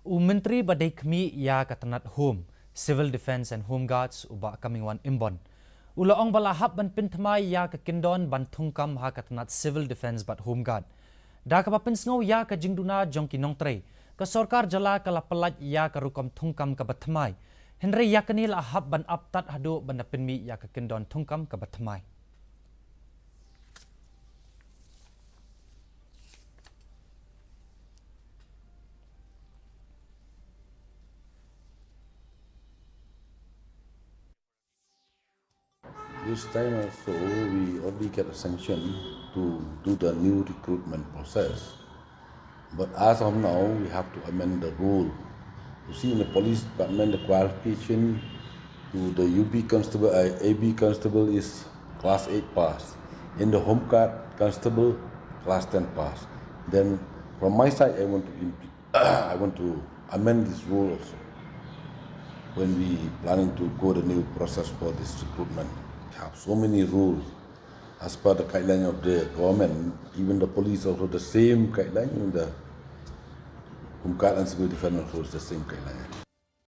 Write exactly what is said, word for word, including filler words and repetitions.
U Myntri ba dei khmih ïa ka tnat Home, Civil Defence and Home Guards, u Bah Comingone Ymbon, u la ong ba la hap ban pynthymmai ïa ka kyndon ban thungkam ha ka tnat Civil Defence bad Home Guard. Da kaba pynsngew ïa ka jingduna jong ki nongtrei, ka sorkar jylla ka la pyllait ïa ka rukom thungkam kaba thymmai. Hynrei ïa kane la hap ban ap tad haduh ban da pynmih ïa ka kyndon thungkam kaba thymmai. This time also, we only get a sanction to do the new recruitment process. But as of now, we have to amend the rule. You see, in the police department, the qualification to the U B constable, uh, A B constable is class eight pass. In the Home Guard constable, class ten pass. Then, from my side, I want to imp- I want to amend this rule also. When we planning to go the new process for this recruitment, we have so many rules. As per the guideline of the government, even the police also the same guideline, even the Home Guard and Civil Defence also is the same guideline.